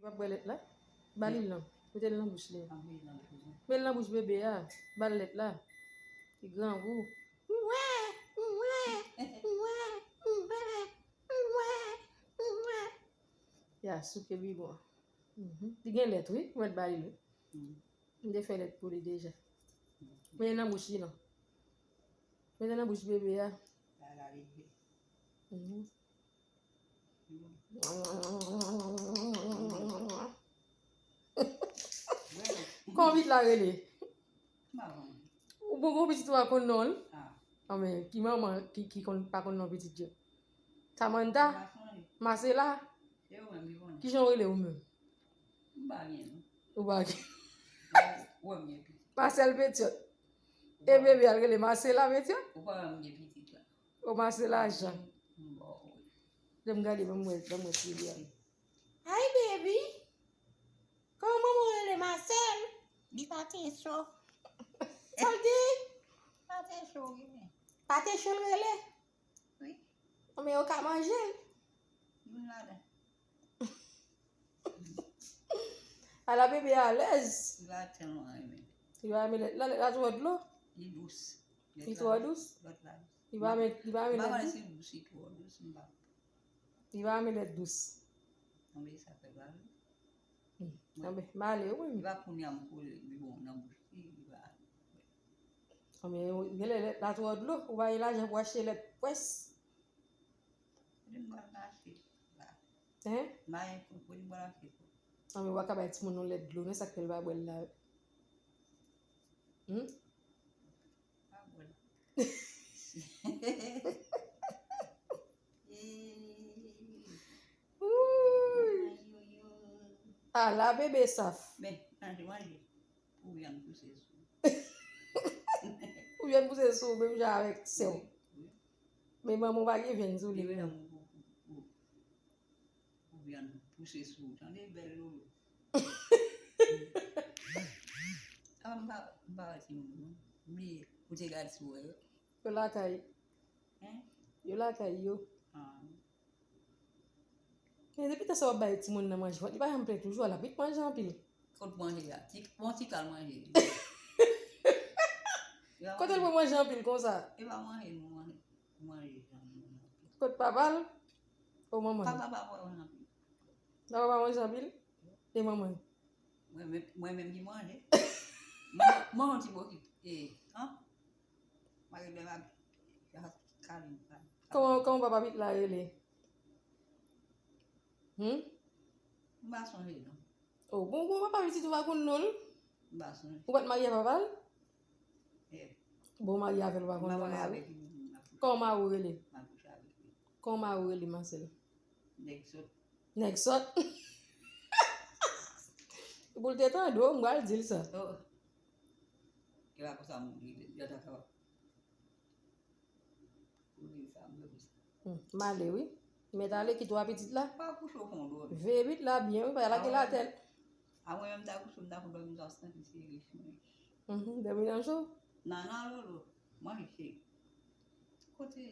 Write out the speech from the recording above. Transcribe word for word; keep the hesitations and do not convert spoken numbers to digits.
W ap bwè lèt la? Ba li l non. Mete l nan bouch li. Mete l nan bouch bebe a. Ba l lèt la. Li grangou. Mwen, mwen, mwen, mwen, mwen, mwen. Ya, souke bibwon. Mhm. Li gen lèt, wi. Mwen ba li l. M te fè lèt pou li deja. Mete nan bouch li non. Mete nan bouch bebe a. Mhm. Kòman pitit la rele? Ou bon, bon pitit ou pa konn non l? Anben, ki manman ki, ki konn, pa konn non pitit yo? Samantha? Marcela? Kijan ou rele ou menm? Ou pa gen. Marcel Petyot. E bebe al rele Marcela Petyot? Ou pa wè m gen pitit la. O Marcela Jean. Bon, wi. Lè m gade, ban m wè, ban m wè ti bebe a. Hi, baby. Kòman manman w rele Marcel? Li pa te cho. Sa l di? Pa te cho, wi, men. Pa te cho l rele? Wi. Anben, yo ka manje l. Youn ladan. Ala bebe alèz. Li pa tèlman renmen. Li pa renmen lèt la, lèt la twò dlo. Li dous. Li twò dous. Lòt la dous. Li pa renmen, li pa renmen lèt dous. M pa konnen si l dous, li twò dous, m pa. Li pa renmen lèt dous. Anben sa fè l pa dous. Anben, m ale wi. Li pa kounye a m kole, li bon nan bouch li, li pa. Anben, genlè lèt la twò dlo, ou pa gen lajan pou achte lèt pwès. Kote m pral achte la? Hein? M pa gen kòb, kote m pral achte kòb? Anben, ou pa ka bay timoun yon lèt dlo, non, sa k fè l pa bwè l la. Hmm? Pa bwè l. Wouy. Ala bebe saf. Men, manje, manje. Pou vyann pouse sou. Pou vyann pouse sou, menm jan avèk sè w. Wi, wi. Men manman w pa gen vyann sou li. Li menm pou, pou, pou, pou vyann pouse sou, tande bèl lolo. A, m pa, m pa wè timoun, non. M bliye, ou te gade si w wè yo. Yo lakay. Hein? Yo lakay yo. Ah. Men depi tan sa w ap bay timoun nan manje, vant li pa janm plen toujou, l ap vit manje anpil. Kot manje a? Ti, bon ti kal manje. Kote l pran manje anpil konsa? E pa manje, nou manje, manje jan nou manje anpil. Kot papa l? O manman l? Papa pa manje anpil. Papa pa manje anpil? E manman l? Mwen menm, mwen menm ki manje. Mwen, mwen yon ti bokit. E, an? Mwen gen lè m ap, ap kale m pa. Kòman, kòman papa pitit la rele? Hmm? M pa sonje non. Oh, bon, bon, papa pitit ou pa konn non l? M pa sonje. Ou pa t marye a papa l? Yeah. Bon, marye avè l ou pa konn non mari? Kòman mari w rele? M ap kouche avèk li. Kòman mari w rele, Marcel? Nèg sòt. Nèg sòt? Pou l te tande w, m pral di l sa. Oh. E pa konsa moun rele, yo ta kapab. Ou di sa, m di sa. Hmm, m ale wi. Mèt ale, kite w a pitit la. Pa kouche w fon dòmi. Veye pitit la byen wi, pa lage l atè. A mwen menm ta kouche, m ta fon dòmi, m ta santi se rich mwen. Mhm, dòmi nan cho? Nan, nan lolo. Manje. Kote?